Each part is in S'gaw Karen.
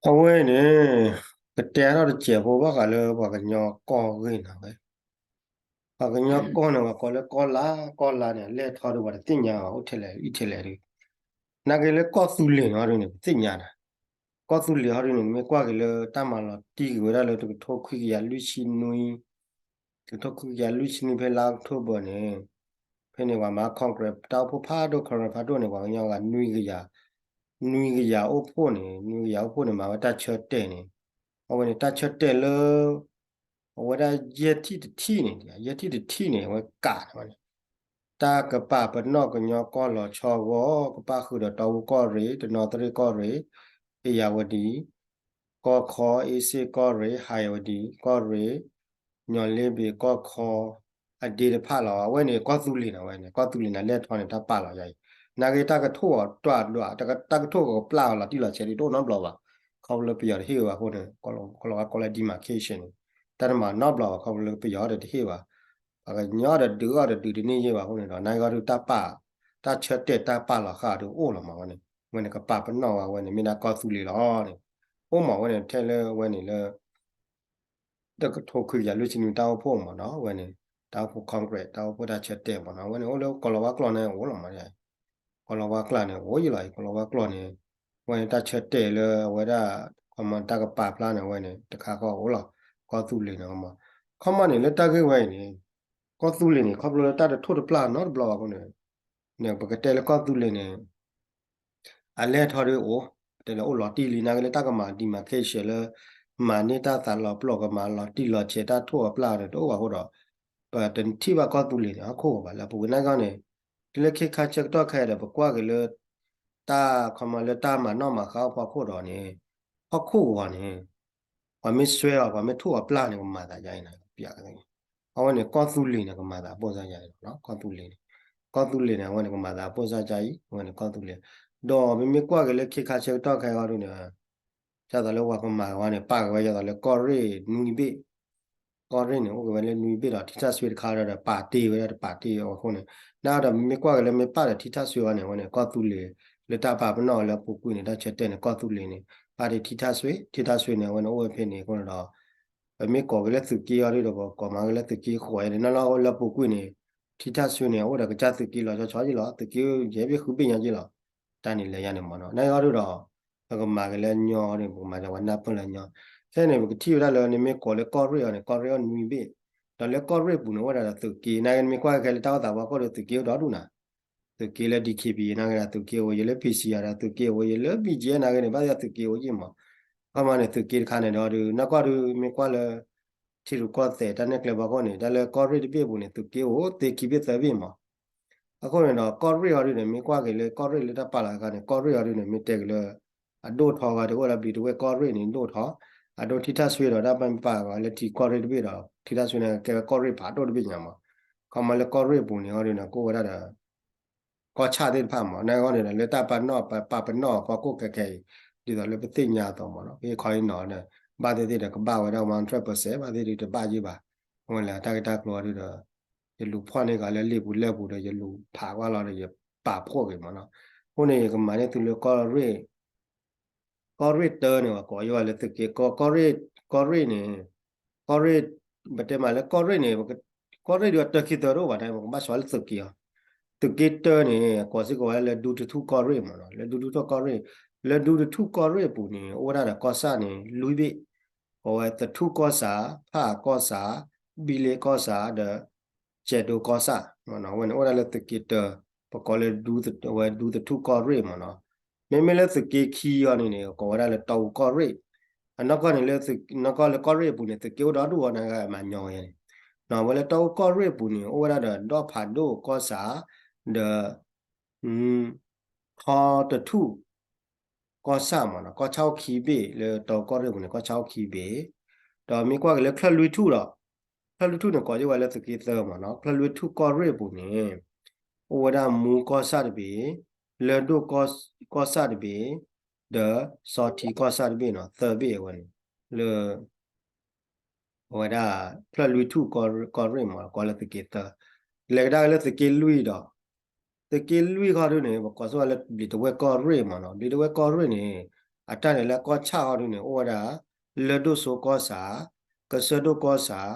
အဝဲန့ၣ် ကတဲထီၣ်တစဲးဖိဘၣ်ဃးလၢပှၤကညီကီၢ်ဂ့ၢ်နီၤ, ဝဲ ပှၤကညီကီၢ်န့ၣ် ပှၤကိးလၢကီၢ်လါ, ကီၢ်လါန့ၣ် လဲၣ်ထီၣ်ဒီးပှၤတသ့ၣ်ညါဘၣ် အိၣ်ထဲလဲၣ်အံၤထဲလဲၣ်ဒီး, နာ်က့လၢကီၢ်သူလ့ၤနီၤဒုန့ၣ် ပသ့ၣ်ညါနၤ, ကီၢ်သူလ့ၤဟီဒုန့ၣ် မ့ၢ်ကွၢ်က့ၤလၢတၢ်မၤလီၤတံၢ်က့ၤဝဲဒၣ်လၢတကထိခွံကယၤလွံၢ်ဆံနွံ တကထိခွံကယၤလွံၢ်ဆံနွံဖဲလါအီးကထိဘၢၣ်န့ၣ်, ဖဲန့ၣ်ပှၤမၤ Congress တၢ်အိၣ်ဖှိၣ်ဖးဒိၣ် Congress ဖးဒိၣ်န့ၣ် ပှၤကညီဂၤနွံကယၤ, နွံကယၤအိၣ်ဖှိၣ်န့ၣ် နွံကယၤအိၣ်ဖှိၣ်န့ၣ် မၤဝဲတၢ်ဆၢတဲာ်န့ၣ်, အဝဲန့ၣ်တၢ်ဆၢတဲာ်လၢ အဝဲဒၣ်ယဲၢ်ထံၣ်တထံၣ်န့ၣ်, ယဲၢ်ထံၣ်တထံၣ်န့ၣ် အဝဲကးန့ၣ်ဝဲန့ၣ် တၢ်ကပာ်ပနီၣ်ကညီကီၢ်လီၤဆီဂီၢ် ကပာ်ဃုာ်ဒီးတီအူကီၢ်ရ့ၣ်, တနီသရံၣ်ကီၢ်ရ့ၣ်, အ့ၣ်ယၣ်ဝတံၣ်, ကီၢ်ခီ, အ့စ့ၣ်ကီၢ်ရ့ၣ်, ဟၣ်ယၣ်ဝတံၣ်ကီၢ်ရ့ၣ်, ညီၣ်လ့ဘ့ၣ်ကီၢ်ခီ, အဒ့တဖၣ်လီၤ. အဝဲန့ၣ်ကီၢ်သူလ့ၤန့ၣ် အဝဲန့ၣ် ကီၢ်သူလ့ၤန့ၣ် လဲၣ်ထီၣ်န့ၣ် တၢ်ပာ်လီၤယၤအံၤ, နာ်က့တၢ်ကထိၣ်အီၤတွၢ်ဒွး, တၢ်ကထိၣ်ကပျၢ်အီၤလီၤတံၢ်လီၤဆဲးဒ်တအိၣ်နီတဘျီဘၣ်, ခီဖျိလၢပယီၤတဟ့ၣ်ဝဲအဃိန့ၣ် ကလီၤဝါကိးလၢ demarcation န့ၣ် တၢ်တမၤနီတဘျီဘၣ် ခီဖျိလၢပယီၤဒီးတဟ့ၣ်ဘၣ်, ပှၤကညီဒီးဒုးအီၣ်ဒီးဒုးတန့ၢ်ယဲၢ်ဘၣ်အဃိန့ၣ်ဒီး နာ်က့အီၤဒုးတၢ်ပာ်, တၢ်ဆၢတဲာ်တၢ်ပာ်လီၤဃာ်အီၤဒုးအိၣ်လီၤမးဝဲန့ၣ်, ဝဲန့ၣ်ကပာ်ပနီၣ်ဝဲ ဝဲန့ၣ်မ့ၢ်ဒၣ်ကီၢ်သူလ့ၤလီၤန့ၣ်, အိၣ်မးဝဲန့ၣ် ထဲလၢဝဲန့ၣ်လၢ တကထိခွံကယၤလွံၢ်ဆံနွံတၢ်အိၣ်ဖှိၣ်မးနီၤ ဝဲန့ၣ် တၢ်အိၣ်ဖှိၣ် Congress တၢ်အိၣ်ဖှိၣ်တၢ်ဆၢတဲာ်မးနီၤ ဝဲန့ၣ် အိၣ်လၢကီၤလၤဝါကျိာ်န့ၣ်အိၣ်လီၤမး, ကီၤလၤဝါကျိာ်န့ၣ် အိၣ်ယံၤလီၤ ကီၤလၤဝါကျိာ်န့ၣ် ဝဲန့ၣ်တၢ်ဆၢတဲာ်လၢအဝဲဒၣ် ခီမီတၢ်ကပာ်ဖျါန့ၣ် ဝဲန့ၣ် တခါဃီအိၣ်လီၤ ကီၢ်သူလ့ၤန့ၣ်မး, ခီမီန့ၣ် လၢတၢ်ဂ့ၢ်ဝဲအံၤန့ၣ် ကီၢ်သူလ့ၤန့ၣ် ခီဖျိလၢတၢ်တထိၣ်တပျၢ်နီတဘျီဘၣ်အဃိန့ၣ် န့ၣ် ပကတဲလၢကီၢ်သူလ့ၤန့ၣ် အလဲၢ်ထီၣ်ဒ်အိၣ် တဲလၢအိၣ်လီၤတံၢ်လံ နာ်က့လၢတၢ်ကမၤ demarcation လၢ မၤန့ၢ်တၢ်သးလီၤပလိာ် ကမၤလီၤတံၢ်လီၤဆဲး တၢ်ထိၣ်အပျၢ်န့ၣ် တအိၣ်ဘၣ်အဃိဒီး ပတထံၣ်ဘၣ်ကီၢ်သူလ့ၤန့ၣ် ဟီၣ်ခိၣ်ဘၣ် လၢပူၤကွံာ်နာ်က့န့ၣ် တုၤလၢခဲခါဆၢကတီၢ်ခဲအံၤဒီး ပကွၢ်က့ၤလၢ တၢ်ခီမီလၢတၢ်မၤနီၣ်မၤဃါအဖီခိၣ်ဒီးန့ၣ် ဟီၣ်ခိၣ်ဂီၤန့ၣ် ပှၤမ့ၢ်စွဲအီၤ ပှၤမ့ၢ်ထိၣ်အပျၢ်န့ၣ် ကမၤသးယါအံၤန့ၣ် အဝဲန့ၣ် ကီၢ်သူလ့ၤန့ၣ် ကမၤသးပိၢ်စၢ်ယါအံၤလီၤ ကီၢ်သူလ့ၤန့ၣ် ကီၢ်သူလ့ၤန့ၣ် အဝဲန့ၣ် ကမၤသးပိၢ်စၢ်ယါအံၤ အဝဲန့ၣ် ကီၢ်သူလ့ၤ ဒီးမ့မ့ၢ်ကွၢ်က့ၤလၢခဲခါဆၢကတီၢ်ခဲအံၤဒုန့ၣ် ဒ်သိးလၢပှၤကမၤဝဲန့ၣ် ပာ်က့ၤဝဲဒ်သိးလၢကီၢ်ရ့ၣ်နွံဘ့ၣ် ကီၢ်ရ့ၣ်န့ၣ် အိၣ်က့ၤဝဲလၢနွံဘ့ၣ်ဒီး ထံထၣ်စွ့တခါဒီး ပာ်တ့ၢ်ဝဲဒၣ်တပာ်တ့ၢ်အဃိန့ၣ် နာ်ဒီးမ့မ့ၢ်ကွၢ်က့ၤလၢမ့ၢ်ပာ်ဒီးထံထၣ်စွ့ဝဲန့ၣ် အဝဲန့ၣ် ကီၢ်သူလ့ၤ လၢတၢ်ပာ်ပနီၣ်လၢပူၤကွံာ်န့ၣ် တၢ်ဆၢတဲာ်န့ၣ် ကီၢ်သူလ့ၤန့ၣ် ပာ်တ့ၢ်ထံထၣ်စွ့ ထံထၣ်စွ့န့ၣ် အဝဲန့ၣ်အိၣ်ဝဲဖဲန့ၣ်အဃိန့ၣ်ဒီး ပမ့ၢ်ကိးက့ၤလၢသုးက့အီၤဒုဒီး ပကိးမးက့ၤလၢသုးက့ဃိးန့ၣ် နီၢ်နီၢ်လၢပူၤကွံာ်န့ၣ် ထံထၣ်စွ့န့ၣ် အိၣ်ဒီးကစၢ်သုးက့လီၤဆီဆီယ့ၢ်လီၤ သုးက့ယဲၢ်ဘ့ၣ်ဃုဘ့ၣ်ညါယ့ၢ်လီၤ တၢ်န့ၣ်လဲၤယါန့ၣ်မးနီၤ နာ်က့အီၤဒုဒီး ပကမၤက့ၤလၢညီဒု ပကမၤက့ၤဝဲနၢ်ပၢၢ်လၢညီ ခဲန့ၣ် ပကထံၣ်ဝဲဒၣ်လၢနမ့ၢ်ကိးလၢကီၢ်ရ့ၣ်အီၤန့ၣ် ကီၢ်ရ့ၣ်အီၤနွံဘ့ၣ် ဒီးလၢကီၢ်ရ့ၣ်ပူၤန့ၣ် အိၣ်ဝဲဒၣ်ဒီးသုးက့ နာ်က့နမ့ၢ်ကွၢ်ခဲလၢတၢ်အိၣ်သးဘၣ်ခိၣ်ဒီး သုးက့အိၣ်ဒီဒူၣ်နၤ သုးက့လၢ DKBA နာ်က့ဒီး သုးက့အိၣ်ယံၤလၢ P C R ဒီး သုးက့အိၣ်ယံၤလၢ B G F နာ်က့န့ၣ် ဘၣ်သ့ၣ်သုးက့အိၣ်ယံၤမး ခီမီန့ၣ် သုးက့တခါန့ၣ်ဒီးဒု နီၢ်ကီၢ်ဒု မ့ၢ်ကွၢ်လၢ ထံရူၢ်ကီၢ်သဲးတၢ်နဲၣ်ကျဲဘၣ်ခိၣ်န့ၣ် တၢ်လၢကီၢ်ရ့ၣ်တဘ့ၣ်အပူၤန့ၣ် သုးက့အိၣ်သ့ခံဘ့ၣ်သၢဘ့ၣ်မး အဃိန့ၣ်ဒီး ကီၢ်ရ့ၣ်အီၤဒုန့ၣ် မ့ၢ်ကွၢ်က့ၤလၢကီၢ်ရ့ၣ်လၢတၢ်ပာ်လီၤအခါန့ၣ် ကီၢ်ရ့ၣ်အီၤဒုန့ၣ် မ့ၢ်တဲက့ၤလၢ အဒိၣ်ထီဂီၤဒုအိၣ်လၢဘျံးတဝဲၢ်ကီၢ်ရ့ၣ်န့ၣ် ဒိၣ်ထီ အဒိၣ်ထံထၣ်စွ့ဒီး တၢ်ပာ်ပာ်ဂီၤလၢထံကီၢ်ရ့ၣ်တဘ့ၣ်ဒီး ထံထၣ်စွ့န့ၣ် ကဲဝဲကီၢ်ရ့ၣ်ဖးဒိၣ်တဘ့ၣ်ညါမး ခီမီလၢကီၢ်ရ့ၣ်ပူၤန့ၣ်အီၤဒုန့ၣ် ကအိၣ်ဝဲဒၣ်ဒီး ကီၢ်ဆၣ်သ့ၣ်တဖၣ်မး နာ်က့အီၤန့ၣ်ဒီး လၢတၢ်ပာ်ပနီၣ်ပာ်ပနီၣ်အဖီခိၣ်ခဲခဲအံၤ ဒ်သိးလၢပသ့ၣ်ညါအသိးမးနီၤ ဖဲခီအံၤနီၤဒီး ဘၣ်သ့ၣ်သ့ၣ်ဒီးကဘၣ်ဝဲဒၣ် one hundred percent ဘၣ်သ့ၣ်သ့ၣ်တဘၣ်ယ့ၢ်ဘၣ် အဝဲလၢတၢ်ဂ့ၢ်တၢ်ကျိၤအီၤဒုဒီး ယလူၤဖီၣ်န့ၢ်ဂၤလၢလံာ်ပူၤလဲၢ်ပူၤဒီး ယလူၤဖးကွၢ်လီၤဒီး ယပာ်ဖှိၣ်က့ၤမးနီၤ အဃိန့ၣ် ယကမၤန့ၢ်သုလၢကီၢ်ရ့ၣ် ကီၢ်ရ့ၣ်တၢန့ၣ် ပှၤကိးယိၣ်ဝဲလၢသုးက့ ကီၢ်ရ့ၣ် ကီၢ်ရ့ၣ်န့ၣ် ကီၢ်ရ့ၣ် ပတဲမးလၢကီၢ်ရ့ၣ်န့ၣ် ကီၢ်ရ့ၣ်ဒုအတၢခံတၢတအိၣ်ဘၣ် တၢ်ပကဘၣ်ဆိလၢသုးက့အီၤ သုးက့တၢန့ၣ် ကိးစ့ၢ်ကီးဝဲလၢဒူတထူၣ်ကီၢ်ရ့ၣ်မးနီၤ လၢဒူတထူၣ်ကီၢ်ရ့ၣ် လၢဒူတထူၣ်ကီၢ်ရ့ၣ်အပူၤန့ၣ် အိၣ်ဝဲဒၣ်ဒီးကီၢ်ဆၣ်န့ၣ် လွံၢ်ဘ့ၣ် ကိးဝဲသထူၣ်ကီၢ်ဆၣ် ဖၣ်ကီၢ်ဆၣ် ဘံလ့ကီၢ်ဆၣ်ဒီး ကဲးဒိကီၢ်ဆၣ် အဝဲန့ၣ်အိၣ်ဝဲဒၣ်လၢသုးက့တၢ ပကိးလၢ ဝဲဒူသထူၣ်ကီၢ်ရ့ၣ်မးနီၤ မ့မ့ၢ်လၢသုးက့ခံအီၤန့ၣ်န့ၣ် ကိးဝဲဒၣ်လၢတီအူကီၢ်ရ့ၣ် အနီၢ်ကီၢ်န့ၣ်လၢ နီၢ်ကီၢ်လၢကီၢ်ရ့ၣ်အပူၤန့ၣ် သုးက့အိၣ်ဒီဒူၣ်အီၤန့ၣ် မၤညီဝဲန့ၣ် ဝဲလၢတီအူကီၢ်ရ့ၣ်အပူၤန့ၣ် အိၣ်ဝဲဒၣ်ဒီးဒီဖးဒိၣ်ကီၢ်ဆၣ် ဒီး ထီတထူၣ် ကီၢ်ဆၣ်မးနီၤ ကီၢ်ဆၣ်အိၣ်ခံဘ့ၣ် လၢတီအူကီၢ်ရ့ၣ်အပူၤန့ၣ် ကီၢ်ဆၣ်အိၣ်ခံဘ့ၣ် ဒီးမ့ၢ်ကွၢ်က့ၤလၢချၢၣ်လွံၢ်ထူၣ်ဒီး ချၢၣ်လွံၢ်ထူၣ်န့ၣ် ကိးယိၣ်ဝဲလၢသုးက့သၢမးနီၤ ချၢၣ်လွံၢ်ထူၣ်ကီၢ်ရ့ၣ်အပူၤန့ၣ် အိၣ်ဝဲဒၣ်မူကီၢ်ဆၣ်တဘ့ၣ် လၢၢ်ဒိၣ်ကီၢ်ဆၣ်တဘ့ၣ် ဒီးစီၤထံကီၢ်ဆၣ်တဘ့ၣ်နီၤ သၢဘ့ၣ်အဝဲန့ၣ် လၢ အဝဲဒၣ် ချၢၣ်လွံၢ်ထူၣ်ကီၢ်ရ့ၣ်မး ကိးလၢသုးက့သၢ လဲၤကဒါက့ၤလၢသုးက့လွံၢ်ဒီး သုးက့လွံၢ်ခီဒုန့ၣ် ပကိးဆိဝဲလၢဘျံးတဝဲၢ်ကီၢ်ရ့ၣ်မ့ၢ်နီၤ, ဘျံးတဝဲၢ်ကီၢ်ရ့ၣ်န့ၣ် အတၢ်န့ၣ်လၢကီၢ်ဆၣ်ခီဒုန့ၣ် အိၣ်ဝဲဒၣ် လၢၢ်ဒိၣ်စိကီၢ်ဆၣ်, ကစၢၢ်ဒိၣ်ကီၢ်ဆၣ်,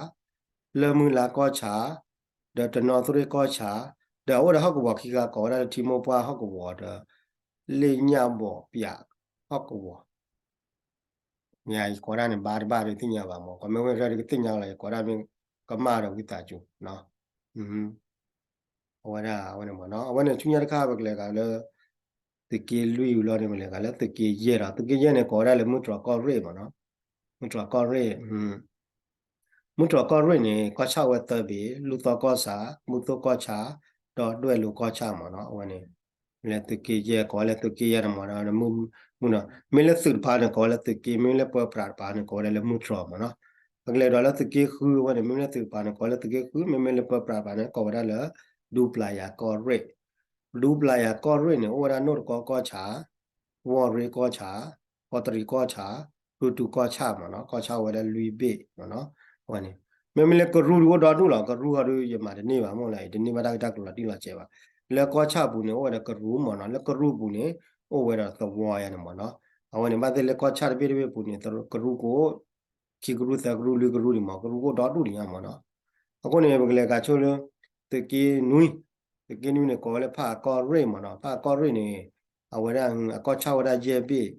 လၢၢ်မုၢ်လါကီၢ်ဆၣ်, ဒီးတနီသရ့ၣ်ကီၢ်ဆၣ်, ဒီးအအိၣ်ဒီးဟီၣ်ကဝီၤခံဂၤကိးဝဲဒၣ်လၢထံမိၢ်ပှၢ်ဟီၣ်ကဝီၤဒီး လ့ၣ်ညၣ်ဘီးပၠးဟီၣ်ကဝီၤ ယကိးဒၣ်န့ၣ် ဘါတဘၣ်ဒုးသ့ၣ်ညါဘၣ်မ့ၢ် ကီၢ်မ့ၢ်ဝ့ၢ်ရၢဒုးကသ့ၣ်ညါလီၤ ယကိးဒၣ်မ့ၢ်ကမၣ်ဒီးဝံသးစူၤနီၤ အဝဲဒၣ်အဝဲန့ၣ်မ့ၢ်နီၤ အဝဲန့ၣ်ဆူညါတခါပကလဲၤဂၤလၢ သုးက့လွံၢ်ဝံၤလီၤန့ၣ် ပလဲၤဂၤလၢသုးက့ယဲၢ်ဒီး သုးက့ယဲၢ်န့ၣ် ကိးဝဲဒၣ်လၢမုၢ်တြီၤကီၢ်ရ့ၣ်မ့ၢ်နီၤ မုၢ်တြီၤကီၢ်ရ့ၣ် မုၢ်တြီၤကီၢ်ရ့ၣ်န့ၣ် ကီၢ်ဆၣ်ဝဲသၢဘ့ၣ် လူၢ်သီကီၢ်ဆၣ် မုၢ်သိၣ်ကီၢ်ဆၣ် ဒီးဒွဲၣ်လိၤကီၢ်ဆၣ်မ့ၢ်နီၤ အဝဲန့ၣ် လၢသုးက့ယဲၢ် ကိးဝဲလၢသုးက့ယဲၢ်န့ၣ်မ့ၢ်နီၤ မုၢ်နီၤ မ့ၢ်လၢသုးတပၤန့ၣ် ကိးဝဲလၢသုးက့ မ့မ့ၢ်လၢပၢပြးတပၤန့ၣ် ကိးဝဲဒၣ်လၢမုၢ်တြီၤမ့ၢ်နီၤ ပကလဲၤဒီးလၢသုးက့ဃုဝဲန့ၣ် မ့မ့ၢ်လၢသုးတပၤန့ၣ် ကိးဝဲလၢသုးက့ဃု မ့မ့ၢ်လၢပၢပြးတပၤန့ၣ် ကိးဝဲဒၣ်လၢ ဒူပျၤယၤကီၢ်ရ့ၣ် ဒူပျၤယၤကီၢ်ရ့ၣ်န့ၣ် အိၣ်ဝဲဒၣ်နိၣ်တကီကီၢ်ဆၣ် ဝီၢ်ရ့ကီၢ်ဆၣ် ကီးတရံးကီၢ်ဆၣ် ရူတူကီၢ်ဆၣ်မ့ၢ်နီၤ ကီၢ်ဆၣ်ဝဲဒၣ်လွံၢ်ဘ့ၣ်မ့ၢ်နီၤ အဝဲန့ၣ် မ့မ့ၢ်လၢကရူၢ်ဒုးအိၣ်ဒီဒူၣ်လီၤ ကရူၢ်ဟီဒုးယမၤတန့ၢ်ဘၣ်မ့ၢ်လၢ ယတန့ၢ်ဘၣ်တၢ်ဂ့ၢ်တၢ်ကျိၤလီၤတံၢ်လီၤဆဲးဘၣ် လၢကီၢ်ဆၣ်ပူၤန့ၣ် အိၣ်ဝဲဒီးကရူၢ်မ့ၢ်နီၤ လၢကရူၢ်ပူၤန့ၣ် အိၣ်ဝဲဒီးသဝီယၤန့ၣ်မ့ၢ်နီၤ အဝဲန့ၣ် ဘၣ်သ့ၣ်လၢကီၢ်ဆၣ်တဘ့ၣ်တဘ့ၣ်ပူၤန့ၣ် ကရူၢ်ကအိၣ် ခံကရူၢ်သၢကရူၢ်လွံၢ်ကရူၢ်န့ၣ်မ့ၢ် ကရူၢ်ကအိၣ်ဒီဒူၣ်န့ၣ်ညါမ့ၢ်နီၤ အဃိန့ၣ် ပကလဲၤကးဆိလၢ သုးက့နွံ သုးက့နွံန့ၣ် ကိးဝဲလၢဖၣ်အကီၢ်ရ့ၣ်မ့ၢ်နီၤ ဖၣ်အကီၢ်ရ့ၣ်န့ၣ် အဝဲဒၣ်အကီၢ်ဆၣ်ဝဲဒၣ်ယဲၢ်ဘ့ၣ်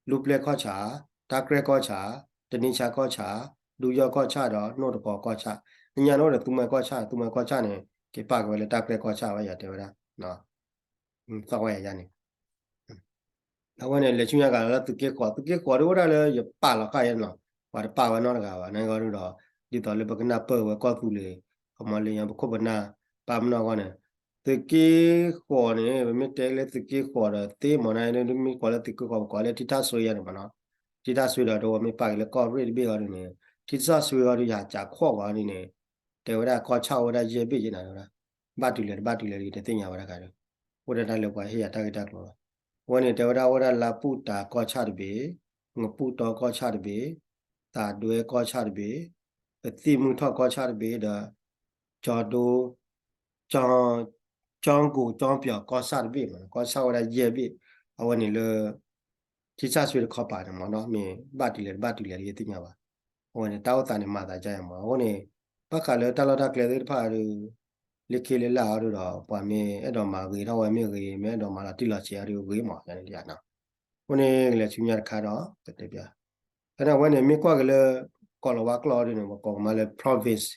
လူၢ်ပျဲၢ်ကီၢ်ဆၣ် တၢ်ကြဲၢ်ကီၢ်ဆၣ် တနံဆါကီၢ်ဆၣ် ဒူယီၢ်ကီၢ်ဆၣ်ဒီးနိၣ်တကီကီၢ်ဆၣ် အညါန့ၣ်အိၣ်ဒီးသူမှဲကီၢ်ဆၣ် သူမှဲကီၢ်ဆၣ်န့ၣ် က့ၤပာ်က့ၤဝဲလၢတၢ်ကြဲၢ်ကီၢ်ဆၣ်ဝဲယၤတဲဝဲဒၣ် သီၣ်ဝဲယၤယါန့ၣ် အဝဲန့ၣ် လဲၤဆူညါကးလၢသုးက့ဃိး သုးက့ဃိးဒ်အိၣ်ဒၣ်လၢယပာ်လီၤဃာ်ယဲန့ၣ်လီၤ ပှၤတပာ်ဝဲနီတဂၤဘၣ် နဂီၢ်ဒုဒီး ဒ်သိးလၢပကနၢ်ပၢၢ်ဝဲကီၢ်သူလ့ၤ ကမီၤလၢညါပခိၣ်ပနၢ် ပာ်မနီၢ်အဂီၢ်န့ၣ် သုးက့ဃိးန့ၣ် ပမ့ၢ်တဲလၢသုးက့ဃိးဒီးသ့မ့ၢ်နီၤ မ့ၢ်ကိးလၢသုးက့ဃိး ပကိးလၢထံထၣ်စွ့ယါန့ၣ်မ့ၢ်နီၤ ထံထၣ်စွ့ဒီးတဝဲမ့ၢ်ပာ်က့ၤလၢကီၢ်ရ့ၣ်တဘ့ၣ်အီၤဒ်န့ၣ် ထံထၣ်စွ့အီၤဒ် ယဟးကးခီၣ်ဝဲဒ်န့ၣ် တဲဝဲဒၣ်ကီၢ်ဆၣ်အိၣ်ဝဲဒၣ်ယဲၢ်ဘ့ၣ်ယဲနၤဝဲဒၣ် ဘၣ်တုၤလဲၣ်တဘၣ်တုၤလဲၣ်တဂ့ၤ တသ့ၣ်ညါဝဲဒၣ်ဂၤဒီး အိၣ်ဒၣ်တၢ်လၢပှၤဟ့ၣ်ယၤတၢ်ဂ့ၢ်တၢ်ကျိၤလီၤ. အဝဲန့ၣ် တဲဝဲဒၣ်အိၣ်ဝဲဒၣ်လါပူၣ်တၤကီၢ်ဆၣ်တဘ့ၣ်, ငပူၣ်တီကီၢ်ဆၣ်တဘ့ၣ်, သးဒွဲကီၢ်ဆၣ်တဘ့ၣ်, ပသံၣ်မုၢ်ထီၣ်ကီၢ်ဆၣ်တဘ့ၣ်ဒီး ကၠီဒိ ကၠီ ကၠီကိၤကၠီပၠီၤကီၢ်ဆၣ်တဘ့ၣ်မ့ၢ် ကီၢ်ဆၣ်ဝဲဒၣ်ယဲၢ်ဘ့ၣ် အဝဲန့ၣ်လၢ ထံဆၣ်စွ့တခီပၤန့ၣ်မ့ၢ်နီၤ မ့ၢ်ဘၣ်တုၤလဲၣ်တဘၣ်တုၤလဲၣ်တဂ့ၤသ့ၣ်ညါဘၣ်. အဝဲန့ၣ် တၢ်အိၣ်သးန့ၣ်မၤသးဒ်အံၤမ့ၢ် အဃိန့ၣ် ဘၣ်ဃးလၢတၢ်လီၢ်တၢ်ကျဲသ့ၣ်တဖၣ်ဒီး လၢခံလၢလာ်အီၤဒီး ပှၤမ့ၢ်အဲၣ်ဒိးမၤဂ့ၤထီၣ်ဝဲမ့ၢ်ဂ့ၤ မ့ၢ်အဲၣ်ဒိးမၤလီၤတံၢ်လီၤဆဲးအီၤဒီးဂ့ၤမ့ၢ်န့ၣ်ဒ်နီၤ. အဃိန့ၣ် ကလဲၤဆူညါတခါဒီး ကတဲပျၢ် ဖဲန့ၣ်အဝဲန့ၣ် မ့ၢ်ကွၢ်က့ၤလၢ ကီၤလၤဝါကျိာ်အီၤဒ်န့ၣ် ပကိးကမၤလၢ province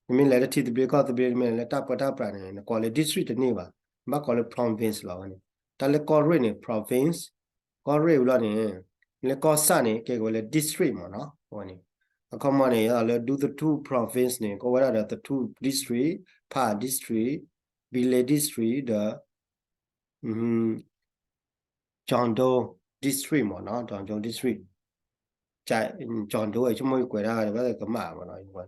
နမ့ၢ်လဲၤလၢထံသဘျ့ကီၢ်သဘျ့ နမ့ၢ်လဲၤလၢတၢ်ပၢတၢ်ပြးန့ၣ် နကိးလၢ district တန့ၢ်ဘၣ် ဘၣ်ကိးလၢ province လီၤဝဲန့ၣ် တၢ်လၢကီၢ်ရ့ၣ်န့ၣ် province ကီၢ်ရ့ၣ်ဝံၤလီၤန့ၣ် လၢကီၢ်ဆၣ်န့ၣ် ကဲက့ၤဝဲလၢ district မ့ၢ်နီၤ အဝဲန့ၣ် အခီမီန့ၣ် ယသးလၢဒူသထူၣ် province န့ၣ် ကအိၣ်ဝဲဒၣ်ဒီးသထူၣ် district, ဖၣ် district, ဘံလ့ district ဒီး ကၠီဒိ district မ့ၢ်နီၤ ကၠီဒိ district ကၠီဒိ ဆိကမိၣ်ကွဲးဒၣ်ဝဲကမၣ်မ့ၢ်နီၤ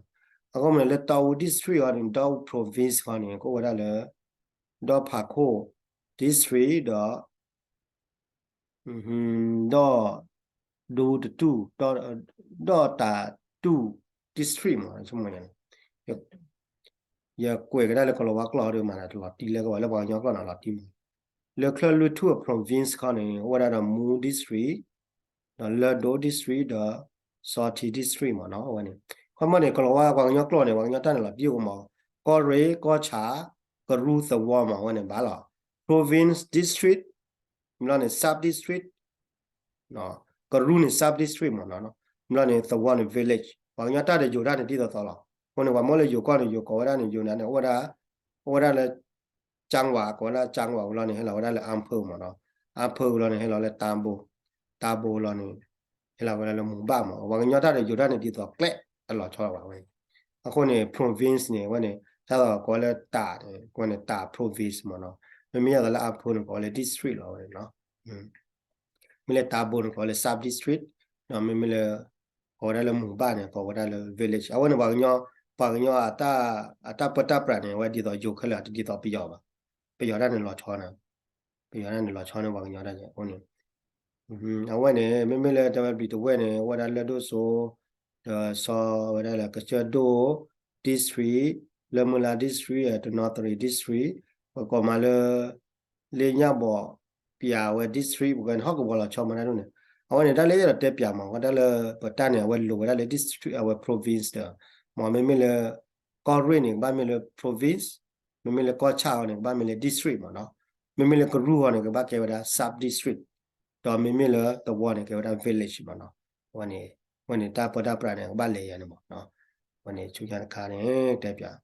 အဃိမ့ၢ်လၢတီအူ district အီၤန့ၣ် တီအူ province ဃီန့ၣ် ကအိၣ်ဝဲဒၣ်လၢ ဒီဖးခိၣ် district ဒီး ဒီး ဒူတတူၢ် ဒီးတၢ်တူၢ် district မ့ၢ် ဆိကမိၣ်န့ၣ် ယကွဲးကဒါလၢကီၤလၤဝါကျိာ်ဒီးမၤတၢ်လီၤတံၢ်လၢကဝဲလၢပှၤကညီကျိာ်န့ၣ်လီၤတံၢ်မး လၢချၢၣ်လွံၢ်ထူၣ်အ province ခီန့ၣ် အိၣ်ဝဲဒၣ်ဒီးမူ district ဒီးလၢဒိ district ဒီး စီၤထံ district မ့ၢ်နီၤ အဝဲန့ၣ် ခီမီန့ၣ် ကီၤလၤဝါပှၤကညီကျိာ်န့ၣ် ပှၤကညီတၢ်န့ၣ်လီၤတံၢ်အိၣ်မး ကီၢ်ရ့ၣ် ကီၢ်ဆၣ် ကရူၢ်သဝီမး အဝဲန့ၣ်ဘၣ်လီၤ province district မ့ၢ်လီၤန့ၣ် sub district ကရူၢ်န့ၣ် sub district မ့ၢ်နီၤ မ့ၢ်လီၤန့ၣ် သဝီန့ၣ် village ပှၤကညီတၢ်ဒီးယိၤတၢ်န့ၣ်ဒ်သိးသိးလီၤ အဃိန့ၣ် ပှၤမ့ၢ်လၢယိၤကီၢ်န့ၣ် ယိၤကိးဝဲဒၣ်န့ၣ် ယိၤနၤန့ၣ် အိၣ်ဝဲဒၣ် အိၣ်ဝဲဒၣ်လၢ ကၠၢင်းဝး ကိးဝဲဒၣ်ကၠၢင်းဝးဝံၤလီၤန့ၣ် ဟဲလီၤဝဲဒၣ်လၢ အါဖၢမ့ၢ်နီၤ အါဖၢဝံၤလီၤန့ၣ် ဟဲလီၤလၢတၢဘိ တၢဘိလီၤန့ၣ် ဟဲလီၤဝဲဒၣ်လၢမူဘၣ်မ့ၢ် ပှၤကညီတၢ်ဒီးယိၤတၢ်န့ၣ်ဒ်သိးကျဲအလီၤဆီလီၤဘၣ်ဝဲ အဃိန့ၣ် province န့ၣ် အဝဲန့ၣ် တၢ်သိးကိးဝဲလၢတၢ် အဝဲန့ၣ် တၢ် province မ့ၢ်နီၤ မ့မ့ၢ်ယသိးလၢအါဖၢန့ၣ် ကိးဝဲလၢ district လီၤဝဲန့ၣ်နီၤ မ့ၢ်လၢတၢဘိန့ၣ် ကိးဝဲလၢ sub district ဒီးမ့မ့ၢ်လၢ ကိးဝဲဒၣ်လၢမူဘၣ်န့ၣ် ကိးဝဲဒၣ်လၢ village အဝဲန့ၣ်ပှၤကညီ ပှၤကညီ အတၢ်ပၢတၢ်ပြးန့ၣ် အဝဲဒ်သိးယိၤခဲလၢာ် တဒ်သိးပယီၤဘၣ် ပယီၤတၢ်န့ၣ်လီၤဆီန့ၣ် ပယီၤတၢ်န့ၣ်လီၤဆီန့ၣ် ပှၤကညီတၢ်န့ၣ် အဃိန့ၣ် အဝဲန့ၣ် မ့မ့ၢ်လၢတဝဲဘျံးတဝဲၢ်န့ၣ် အိၣ်ဝဲဒၣ်လၢၢ်ဒိၣ်စိ ဒီးစီၤဝဲဒၣ်လၢကစၢၢ်ဒိၣ် district လၢမုၢ်လါ district တနီသရံး district ပကိးမးလၢ လၢညၣ်ဘီၣ် ပၠးဝဲ district ပကဲန့ၣ် ဟီၣ်ကဝီၤလီၤဆီမတၤဒ်န့ၣ် အဝဲန့ၣ် တၢ်လၢယအဲၣ်ဒိးတဲပၠးမး ဝဲဒၣ်လၢ ပတၢ်န့ၣ် အဝဲလိၤဝဲဒၣ်လၢ district အဝဲ province ဒီး မ့မ့ၢ်လၢ ကီၢ်ရ့ၣ်န့ၣ် ကဘၣ်မ့ၢ်လၢ province, မ့မ့ၢ်လၢကီၢ်ဆၣ်အီၤန့ၣ် ကဘၣ်မ့ၢ်လၢ district မးနီၤ, မ့မ့ၢ်လၢကရူၢ်အီၤန့ၣ် ကဘၣ်ကဲဝဲဒၣ် sub district, ဒီးမ့မ့ၢ်လၢသဝီန့ၣ် ကဲဝဲဒၣ် village မးနီၤ, အဝဲန့ၣ် အဝဲန့ၣ်တၢ်ပၢတၢ်ပြးန့ၣ် ကဘၣ်လဲၤယၤန့ၣ်မးနီၤ, အဝဲန့ၣ်ဆူညါတခါန့ၣ် တဲပၠး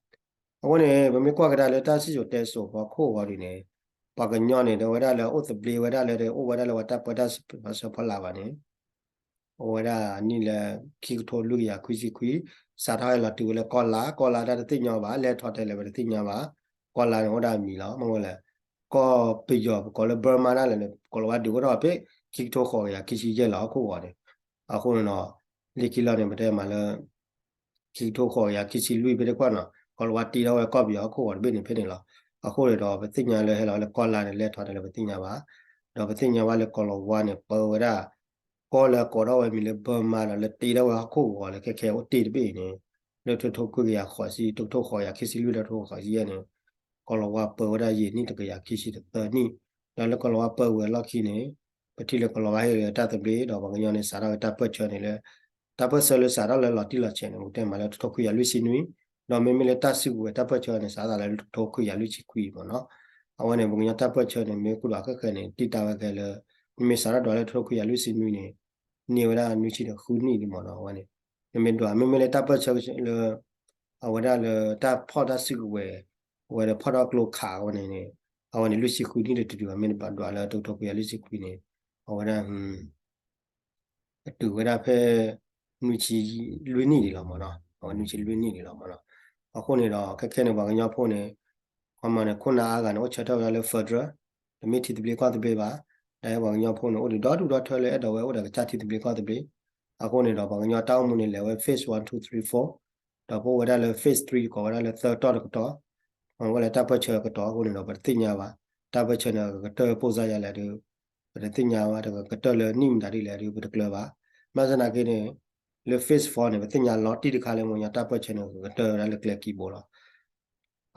အဃိန့ၣ် ပမ့ၢ်ကွၢ်ကဒါလၢတၢ်စံၣ်စိၤတဲစိၤဖီခိၣ်အဂီၢ်ဒ်န့ၣ် ပှၤကညီန့ၣ် ဒီးဝဲဒၣ်လၢအိၣ်သဘျ့ဝဲဒၣ်လၢ အိၣ်ဝဲဒၣ်လၢပှၤတၢ်ပၢတၢ်ဆၢဖီလာ်ဘၣ်န့ၣ် အိၣ်ဝဲဒၣ်နံၣ်လၢ ခံကထိလွံၢ်ကယၤခွံဆံခွံ, စးထီၣ်ဟဲလီၤတုၤဝဲလၢကီၢ်လါ, ကီၢ်လါတၢ်တသ့ၣ်ညါဘၣ်, လဲၤထီၣ်တဲလဲၣ်ပတသ့ၣ်ညါဘၣ်, ကီၢ်လါန့ၣ်အိၣ်ဒၣ်အမံၤလီၤ, မ့ၢ်ဝဲလဲၣ်, ကီၢ်ပယီၤပကိးလၢ Burma ဒၣ်လဲာ်န့ၣ် ကိးလီၤဝဲဒုးအိၣ်ထီၣ်ဖဲ ခံကထိဃိးကယၤခံဆံယဲၢ်လီၤဟီၣ်ခိၣ်ဂီၤန့ၣ်, အဃိန့ၣ်ဒီး လၢခံလီၤန့ၣ် ပတဲမးလၢ ခံကထိဃိးကယၤခံဆံလွံၢ်ဖဲတကွၢ်နီၤ, ကိးလီၤဝဲတ့ထီၣ်ဝဲကီၢ်ပယီၤဟီၣ်ခိၣ်ဂီၤတဘ့ၣ်န့ၣ်ဖဲန့ၣ်လီၤ, အဃိန့ၣ်ဒီး ပသ့ၣ်ညါလၢဟဲလီၤဝဲလၢကီၢ်လါန့ၣ် လဲၤထီၣ်တဲလဲၣ်ပသ့ၣ်ညါဘၣ်, ဒီးပသ့ၣ်ညါဘၣ်လၢကိးလီၤဝါန့ၣ် ပၢဝဲဒၣ် ကီၢ်လၢအကိးထီၣ်ဝဲမံၤလၢ Burma ဒီးလၢတ့ထီၣ်ဝဲဟီၣ်ခိၣ်ဂီၤလၢခဲခဲအိၣ်တ့ၢ်တဘ့ၣ်အံၤန့ၣ်, လၢတကထိခွံကယၤဃိးဆံ, တကထိဃိးကယၤခံဆံလွံၢ်ဒီးတကထိဃိးဆံယဲၢ်န့ၣ်, ကိးလီၤဝါပၢဝဲဒၣ်ယံာ်နံၣ်တကယၤခံဆံတသၢနံၣ်, ဒီးလၢကိးလီၤဝါပၢဝဲအလီၢ်ခံန့ၣ်, ပထံၣ်လၢကိးလီၤဝါဟ့ၣ်လၢတၢ်သဘျ့ ဒီးပှၤကညီန့ၣ် စးထီၣ်ဝဲတၢ်ပၢၢ်ဆၢန့ၣ်လၢ တၢ်ပၢၢ်ဆၢလၢစးထီၣ်လၢလီၤတံၢ်လီၤဆဲးန့ၣ် ပတဲမးလၢတကထိခွံကယၤလွံၢ်ဆံနွံ, ဒီးမ့မ့ၢ်လၢတၢ်စုကဝဲၤတၢ်ပၢၢ်ဆၢန့ၣ် စးထီၣ်လၢတကထိခွံကယၤလွံၢ်ဆံခွံမ့ၢ်နီၤ, အဝဲန့ၣ် ပှၤကညီတၢ်ပၢၢ်ဆၢန့ၣ် မ့ၢ်ကွၢ်ဒွးဃဲၣ်ဃဲၣ်န့ၣ် တံၢ်တၢ်ဝဲခဲလၢာ်, မ့မ့ၢ်စးထီၣ်ဒွးလၢတကထိခွံကယၤလွံၢ်ဆံနွံန့ၣ် န့ၢ်ဝဲဒၣ်နွံဆံဒီးဃုနံၣ်ဒ်မ့ၢ်နီၤ, အဝဲန့ၣ် နမ့ၢ်ဒွး မ့မ့ၢ်လၢတၢ်ပၢၢ်ဆၢလၢ အဝဲဒၣ်လၢတၢ်ဖီၣ်တၢ်စုကဝဲၤ, အဝဲဒၣ်ဖီၣ်ထီၣ်ကျိခးအဝဲန့ၣ်န့ၣ်, အဝဲန့ၣ်လွံၢ်ဆံဃုနံၣ်တတုၤတုၤ မ့ၢ်နဘၣ်ဒွးလၢတကထိခွံကယၤလွံၢ်ဆံခွံန့ၣ်, အဝဲဒၣ် အတုၤဝဲဒၣ်ဖဲ နွံဆံလွံၢ်နံၣ်ဒံးလီၤမ့ၢ်နီၤ, အဝဲနွံဆံလွံၢ်နံၣ်ဒံးလီၤမ့ၢ်နီၤ, အဃိန့ၣ်ဒီး ခဲခဲန့ၣ် ပှၤကညီဖိန့ၣ် ခီမီန့ၣ် ခိၣ်နၢ်အါဂၤန့ၣ် အိၣ်ဆၢထၢၣ်ဝဲဒၣ်လၢ federal, တမ့ၢ်ထံသဘျ့ကီၢ်သဘျ့ဘၣ်, ဒီးပှၤကညီဖိန့ၣ် အိၣ်ဒံးဒီဒူၣ်ဒီထၢလၢအဲၣ်ဒိးဝဲအိၣ်ဒီးကစၢ်ထံသဘျ့ကီၢ်သဘျ့, အဃိန့ၣ်ဒီး ပှၤကညီတၢ်အိၣ်မူန့ၣ် လဲၤဝဲ phase one, two, three, four, ဒီးပအိၣ်ဝဲဒၣ်လၢ phase three ကိးဝဲဒၣ်လၢသၢတီၢ်တကတီၢ်, အဝဲလၢတၢ်ပၢၢ်ဆၢကတီၢ်အဃိန့ၣ်ဒီး ပတသ့ၣ်ညါဘၣ်, တၢ်ပၢၢ်ဆၢန့ၣ် ကကတၢၢ်ပိၢ်စါယၤလဲၣ်ဒီး ပတသ့ၣ်ညါဘၣ်, တကကတၢၢ်လၢနံၣ်မတၤဒ်လဲၣ်ဒီး ပတကျၢၤဘၣ်, ဘၣ်ဆၣ်သနာ်က့န့ၣ် လၢ phase four န့ၣ် ပသ့ၣ်ညါလီၤတံၢ်တခါလၢ ပှၤကညီတၢ်ပၢၢ်ဆၢန့ၣ် ကကတၢၢ်ဝဲဒၣ်လၢကျဲခံဘိလီၤ.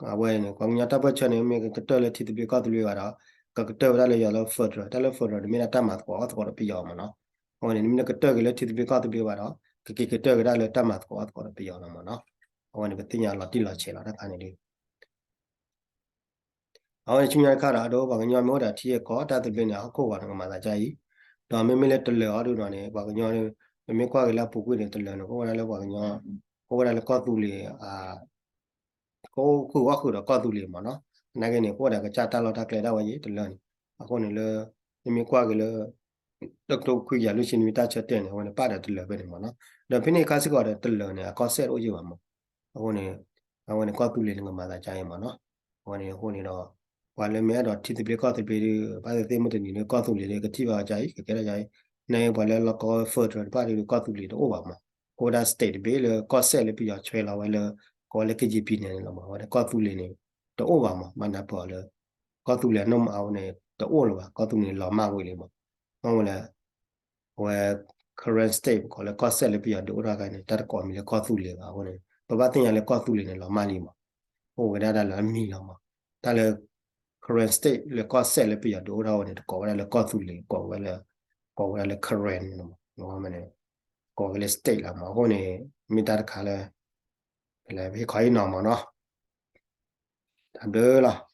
အဝဲန့ၣ် ပှၤကညီတၢ်ပၢၢ်ဆၢန့ၣ် မ့ၢ်ကကတၢၢ်လၢထံသဘျ့ကီၢ်သဘျ့ဘၣ်ဒီး ကကတၢၢ်ဝဲဒၣ်လၢယွၤလၢ federal, တၢ်လၢ federal န့ၣ် မ့ၢ်ဒၣ်တၢ်မၤသကိးအီၣ်သကိးဒီးပယီၤမ့ၢ်နီၤ, အဝဲန့ၣ် နမ့ၢ်နကတၢၢ်က့ၤလၢထံသဘျ့ကီၢ်သဘျ့ဘၣ်ဒီး ကက့ၤကတၢၢ်က့ၤဒၣ်လၢတၢ်မၤသကိးအီၣ်သကိးဒီးပယီၤလီၤမ့ၢ်နီၤ, အဝဲန့ၣ် ပသ့ၣ်ညါလီၤတံၢ်လီၤဆဲးလီၤတၢ်ခါန့ၣ်ဒီး အဝဲန့ၣ်ဆူညါတခါဒီး အဒိပှၤကညီမ့ၢ်အိၣ်ဒီးထံအကီၢ်တၢ်သဘျ့န့ၣ် ဟီၣ်ခိၣ်ဂီၤန့ၣ် ကမၤသးဒ်အံၤ, ဒီးမ့မ့ၢ်လၢတလၢၤအီၤဒ်န့ၣ် ပှၤကညီ ပမ့ၢ်ကွၢ်က့ၤလၢအပူၤကွံာ်န့ၣ် တလၢၤန့ၣ် ကအိၣ်ဝဲဒၣ်လၢပှၤကညီ ကအိၣ်ဝဲဒၣ်လၢကီၢ်သူလ့ၤ ကအိၣ်ဃုာ်အီၣ်ဃုာ်ဒီးကီၢ်သူလ့ၤမ့ၢ်နီၤ, သနာ်က့န့ၣ် ကအိၣ်ဒီးကစၢ်တၢ်လီၢ်တၢ်ကျဲဒၣ်ဝဲယံၤတလၢၤန့ၣ်, အဃိန့ၣ်လၢ နမ့ၢ်ကွၢ်က့ၤလၢ တကထိခွံကယၤလွံၢ်ဆံနွံတၢ်ဆၢတဲာ်န့ၣ် အဝဲန့ၣ်ပာ်ဒီးတလၢၤဖဲန့ၣ်မ့ၢ်နီၤ, ဒီးဖဲန့ၣ်အခါစ့ၢ်ကီးဒီးတလၢၤန့ၣ် အကီၢ်စဲၣ်တအိၣ်ယံၤဘၣ်မ့ၢ်, အဃိန့ၣ် အဝဲန့ၣ်ကီၢ်သူလ့ၤန့ၣ် ကမၤသးဒ်အံၤမ့ၢ်နီၤ, အဝဲန့ၣ်အဃိန့ၣ်ဒီး ပှၤလၢမ့ၢ်အဲၣ်ဒိးထံသဘျ့ကီၢ်သဘျ့ဒီး ဘၣ်သ့ၣ်သ့ၣ်မုၢ်တနံၤလၢကီၢ်သူလ့ၤဒီး ကထံၣ်ဘၣ်ဝဲဒ်အံၤ ကကဲထီၣ်ဒ်အံၤ, နပှၤလၢလီၢ်ကီ federal တဖၣ်ဒီး ကီၢ်သူလ့ၤတအိၣ်ဘၣ်မ့ၢ်, ကအိၣ်ဝဲဒၣ် state တဘ့ၣ်လၢကီၢ်စဲၣ်လၢပယီၤဆွဲလီၤဝဲလၢ ကိးဝဲလၢ ကယံၣ်ပံၤန့ၣ်န့ၣ်လီၤမ့ၢ်, အဝဲဒၣ်ကီၢ်သူလ့ၤန့ၣ် တအိၣ်ဘၣ်မ့ၢ်, ဘၣ်နၢ်ပၢၢ်အီၤလၢ ကီၢ်သူလ့ၤအနီၢ်မးအဝဲန့ၣ် တအိၣ်လၢၤဘၣ်, ကီၢ်သူလ့ၤန့ၣ် လီၤမၢ်ဝံၤလံမ့ၢ်, မ့ၢ်ဝဲလၢ အဝဲ Karen State ပကိးလၢကီၢ်စဲၣ်လၢပယီၤဒုးအိၣ်ထီၣ်အခါန့ၣ် တၢ်တကိးမံၤလၢကီၢ်သူလ့ၤဘၣ်အဃိန့ၣ် ပဘၣ်သ့ၣ်ညါလၢကီၢ်သူလ့ၤန့ၣ် လီၤမၢ်လံမ့ၢ်, အိၣ်ဝဲဒၣ်တၢ်လၢအမံၤလီၤမ့ၢ်, တၢ်လၢ Karen State လၢကီၢ်စဲၣ်လၢပယီၤဒုးအိၣ်ထီၣ်ဝဲန့ၣ် တကိးဝဲဒၣ်လၢကီၢ်သူလ့ၤ ကိးဝဲလၢ ကိးဝဲဒၣ်လၢ Karen န့ၣ်မ့ၢ်, မ့ၢ်ဝဲန့ၣ် ကိးဝဲလၢ state လီၤမ့ၢ်, အဃိန့ၣ် မ့ၢ်တၢ်တခါလၢ ပလဲၤဟ့ၣ်ခီဟ့ၣ်နီၤမ့ၢ်နီၤ, တၢ်ဘျုးလီၤ.